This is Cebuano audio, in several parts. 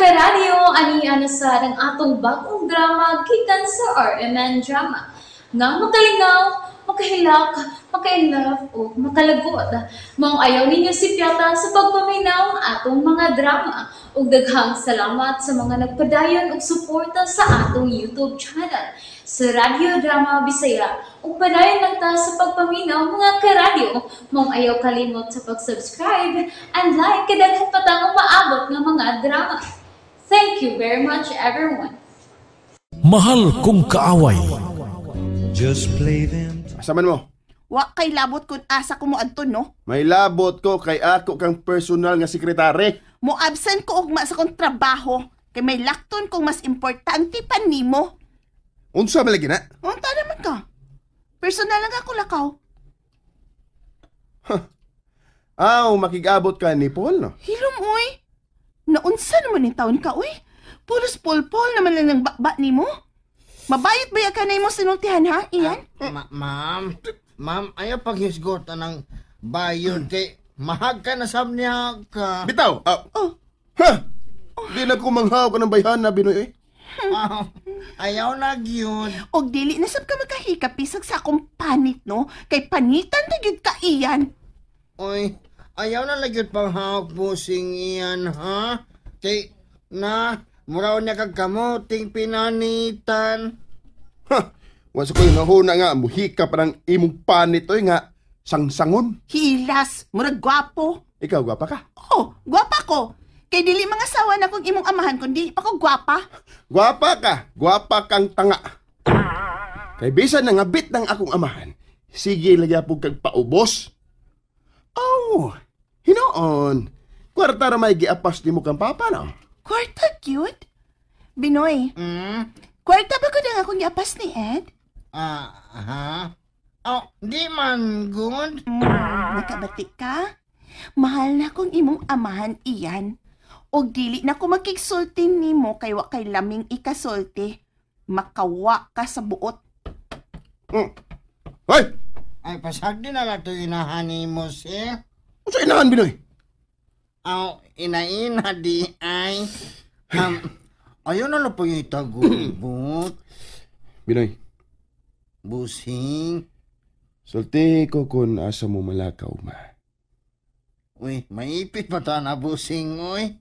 karadyo, ani na sad ang atong bagong drama gikan sa RMN Drama. Nga makalingaw, makahilak, makainlove o makalagot. Maong ayaw ninyo sipyata sa pagpaminaw atong mga drama. Ug daghang salamat sa mga nagpadayon og suporta sa atong YouTube channel sa Radyo Drama Bisaya. Ug padayon lang ta sa pagpaminaw mga karadyo. Maong ayaw kalimot sa pag-subscribe and like kay daghan pa tang umaabot nga mga drama. Thank you very much, everyone. Mahal kong kaaway. Just play them. Asaman mo? Wa kay labot kun asa ko mo adto, no? May labot ko kay ako kang personal nga sekretary. Mo absent ko ugma sa kong trabaho kay may lakton kong mas importante pa nimo. Unsa man lagi na? Unta naman ka? Personal lang ako lakaw. Aw, makigabot ka ni Paul, no? Hilom oy. Naunsa naman ni taon ka oy? Pulos pulpol naman lang ng bakba nimo. Mabayot ba ka na imo sinultihan ha, Ian? Ma'am, ma'am, ayaw paghisgot anang bayod kay mahag ka na sab niya ka. Bitaw! Oh. Ha! Di na ko manghaw ka ng bayhan na Binoy. Eh. Ayaw na gyud. Og dili na sab ka makahikap bisag sa akong panit, no? Kay panitan na gyud ka, Ian. Oy, ayaw na lang gyud panghawak busing iyan, ha? Kay, na, muraw niya kag kamuting pinanitan. Ha! Wasa ko yung nahuna nga, muhika pa ng imong panit, oy nga, sangsangon. Hilas, murag gwapo. Ikaw, gwapa ka? Oh, gwapa ko. Kay dili mga sawa na kung imong amahan kun dili pa ko gwapa. Gwapa ka, gwapa kang tanga. Kay bisan na ngabit ng akong amahan, sige lagi po kag paubos. Oh, hinoon. Kwarta ra may giapas nimo kang papa, no? Kwarta cute? Binoy, kwarta ba ko na akong giapas ni Ed? Ha? Oh, di man good. Nakabati ka? Mahal na kong imong amahan iyan. Og dili na ko makigsulti nimo kay wa kay laming ikasulti. Makawa ka sa buot. Hoy! Ay, pasag din na lang ito inahan mo, sir. Unsa inahan, Binoy? Aw, inaina di ay. Ayaw na lang pangitagulbot. Binoy, Busing. sulti ko kung asa mo malakaw, ma. Uy, maipit pa ta na busing, uy.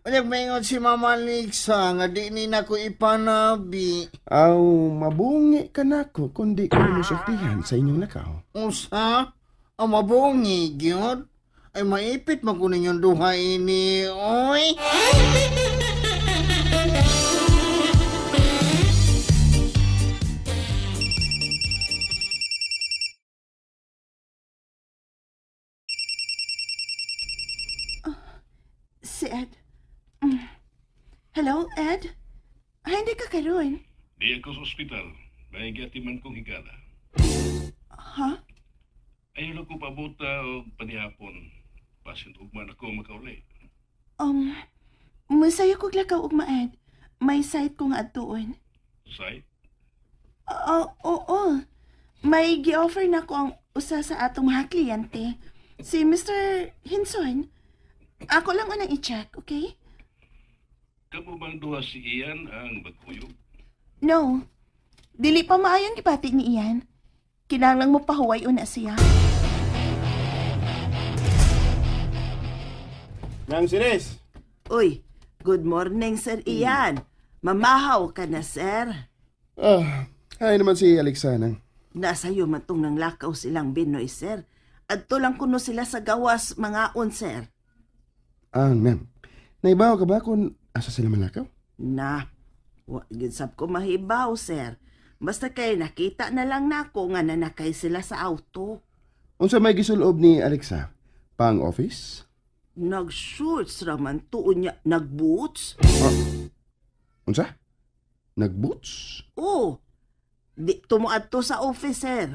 Unyag maingon si Mama Lixa nga di ni na ko ipanabi. Aw, mabungi ka na ko kung di ko musultihan sa inyong lakaw. Usa, ang mabungi, gyud. Ay maipit man ko ninyong duha ini, oy. Si Ed. Hello, Ed? Ay, hindi ka karon. Di ako sa ospital. May giatiman kong higala. Ha? Ayaw lang ko pabuta o panihapon. Basin ugman ako makauli. Masaya kog lakaw ugma, Ed. May site ko nga adtuon. Site? Oo, oo. May gi-offer na ko ang usa sa atong mga kliyente. Si Mr. Hinson. Ako lang unang i-check, okay? Kamo bang duha si Ian ang bagkuyog? No. Dili pa maayong gibati ni Ian. Kinahanglan mo pahuway una siya. Nang sinis. Uy, good morning, Sir Ian. Mamahaw ka na, sir. Ay naman si Alexa nang. Nasa iyo man tong nanglakaw silang Binoy, sir. Adto lang kuno sila sa gawas, mga on, sir. Ah, ma'am. Naibaw ka ba kung asa sila malakaw? Na, wa gyud sab ko mahibaw, sir. Basta kay nakita na lang nako nga nanakay sila sa auto. Unsa may gisulob ni Alexa? Pang office? Nag-shorts raman tuon niya, nag-boots. Unsa? Nag-boots? Oh, di tumuadto sa office, sir.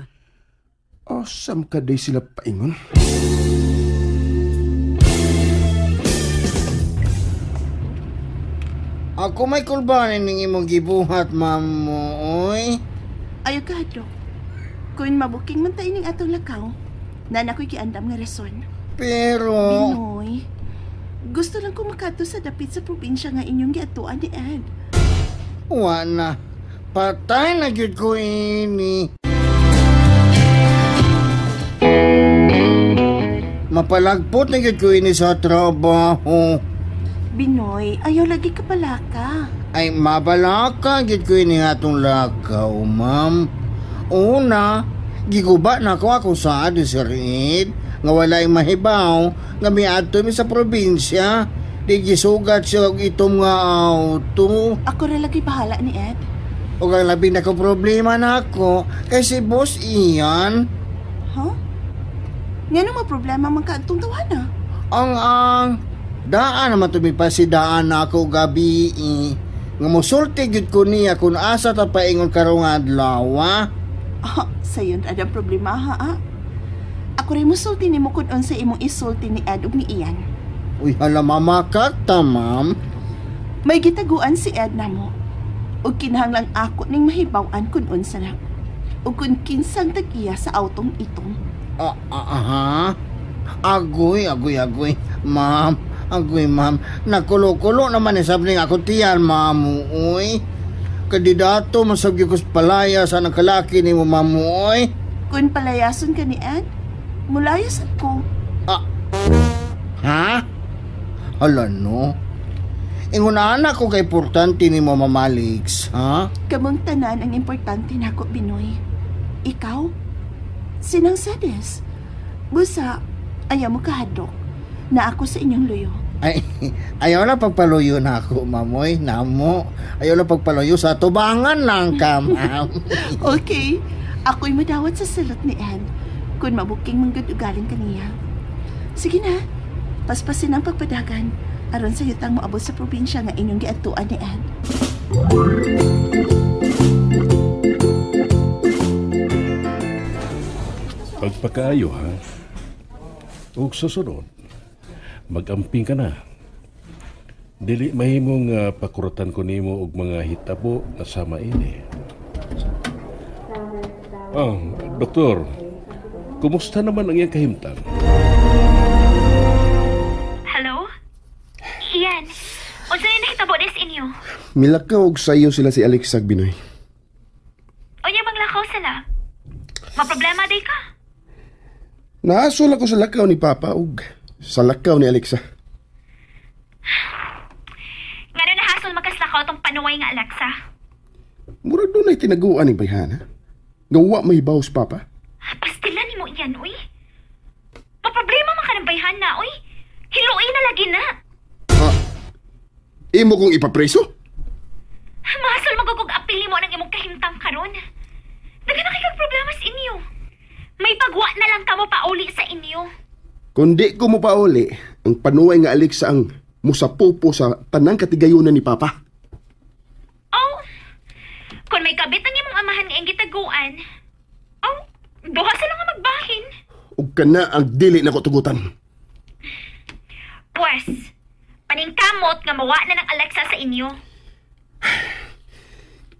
Awesome ka day sila paingon. Ako may kulbanin ning imong gibuhat, ma'am mo, oy. Ayaw ka, Hadlok. Kung mabuking man tayo ning atong lakaw, nana ko'y giandam nga rason. Pero... Binoy, Gusto lang ko makadto sa dapit sa probinsya nga inyong giadtuan ni Ed. Wa na. Patay na gyud ko ini. Mapalagpot na gyud ko ini sa trabaho. Binoy, ayaw lagi ka palaka. Ay, mabalaka gyud ko ini atong lakaw, ma'am. Una, giguba na ko ako sa ni Sir Ed, nga walay mahibaw, nga miadto mi sa probinsya. Di gisugat siya og itom nga auto. Ako ra lagi bahala ni Ed. O ang labi na ko problema na ako kay si Boss Ian. Huh? Ngano mo problema man kaadtong tawana? Ang daan naman tumipa si daan na ako gabi. Nga mosulti gyud ko niya kung asa ta paingon karong adlaw. Ah, sayon adang problema ha. Ah. Ako rin mosulti nimo kun unsa imong isulti ni Ed ug ni Ian. Uy, hala mamakakta, ma'am. May gitaguan si Ed namo. Ug kinahanglang ako ning mahibaw-an kun unsa na. Ug kun kinsang tag-iya sa autong itom. Aha. Agoy, agoy, agoy. Ma'am, agoy, ma'am. Nakulo-kulo naman isab ning ako tiyan, ma'am. Uy. Kandidato, masabgi ko sa palaya sa nagkalaki ni mo, ma'am. Uy. Kun palayason ka ni Ed, mulayas ako. Ha? Hala no. Ingon anak ko kay importante ni mo, Ma'am Alex, ha? Kamong tanan ang importante nako, Binoy. Ikaw? Sinang Sades? Busa, ayaw mo kahadlok na ako sa inyong luyo. Ay, ayaw na pagpaluyo na ako, mamoy, namo. Ayaw na pagpaluyo sa tubangan lang ka, ma'am. Okay, ako'y madawat sa salot ni Ed kung mabuking manggad ugaling kaniya. Sige na, paspasin ang pagpadagan aron sa yutang moabot sa probinsya nga inyong giadtuan ni Ed. Pagpakaayo, ha? Ug sa sunod, mag-amping ka na. Dili mahimong pakuratan ko nimo og mga hitabo na sama ini. Oh, doktor, kumusta naman ang iyang kahimtang? Hello? Ian, unsa ni nahitabo des inyo? Milakaw og sayo sila si Alexa Binoy. Unya bang lakaw sila? Maproblema day ka? Naasol ako sa lakaw ni Papa og sa lakaw ni Alexa. Ngano nahasol magkaslakaw tong panuway nga Alexa? Murag dunay tinaguan ni bayhana. Nga wa may bawas Papa. Pastila nimo iyan, uy. Maproblema man ka ng bayhana, uy. Hiluin na lagi na. Imo kong ipapreso? Mahasol magugog apili mo ng imong kahimtang karon. Daghan na kay problema sa inyo. May pagwa na lang kamo pauli sa inyo. Kung di ko mo pauli, ang panuway nga Alexa ang musapupo sa tanang katigayonan ni Papa. Oh, kung may kabit ang imong amahan nga gitaguan, oh, duha sila nga magbahin. Ug kana ang dili na ko tugutan. Pwes, paningkamot nga mawa na ng Alexa sa inyo.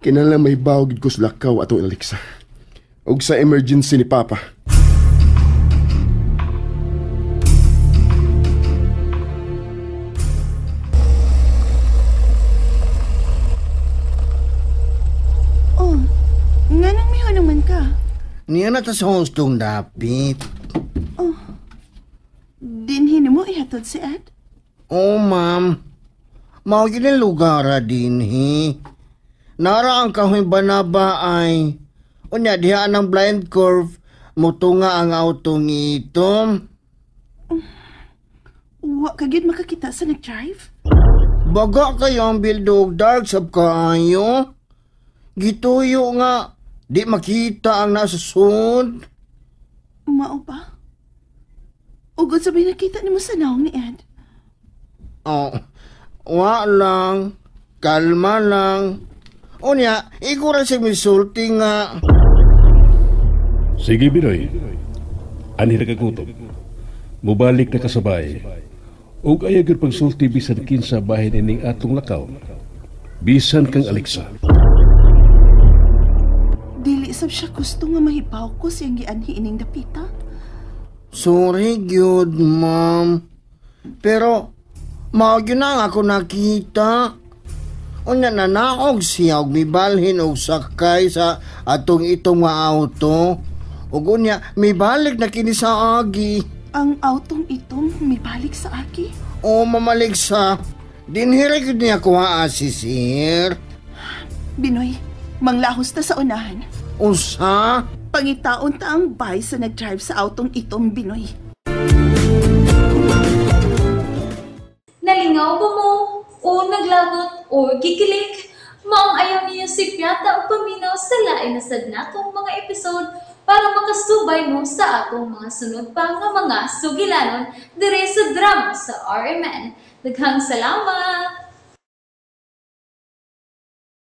Kinahanglan may bawag ko sa lakaw atong Alexa. Ug sa emergency ni Papa. Oh, nganong miho naman ka? Niya na ta sa hostong dapit. Oh, dinhin mo ihatod si Ed? Oh, ma'am. Mao gyud ang lugar dinhi. Nara ang kahoy banaba ay. Unya diha ang blind curve, mutunga ang autong itom. Wa ka gyud makakita sa nag-drive? Baga kayo ang bildog dark sab kaayo. Gituyo nga di makita ang nasa sud. Mao ba? Ugod sa may nakita nimo sa naong ni Ed? Oh, wa lang. Kalma lang. Unya, ikaw ra siya misulti nga. Sige, Binoy. Anhi ra kagutom. Mubalik na kasabay. Ug ayaw gyud pagsulti bisan kinsa bahin ining atong lakaw. Bisan kang Alexa. Dili sab siya gusto nga mahibaw ko siyang gianhi ining dapita. Sorry gyud, ma'am. Pero Mao gyud na ang ako nakita. Unya nanaog siya og mibalhin og sakay sa atong itong nga auto. Ug unya mibalik na kini sa agi. Ang autong itom mibalik sa aki? O mamaligsa. Dinhi ra gyud niya kuhaa si sir. Binoy, manglahos ta sa unahan. Unsa? Pangitaon ta ang bay sa nag-drive sa autong itom, Binoy. Nalingaw ba mo? O naglagot o gikilig? Maong ayaw niyo si Piata o paminaw sa lain na sad natong mga episode para makasubay mo sa atong mga sunod pa nga mga sugilanon dire sa drama sa RMN. Daghang salamat!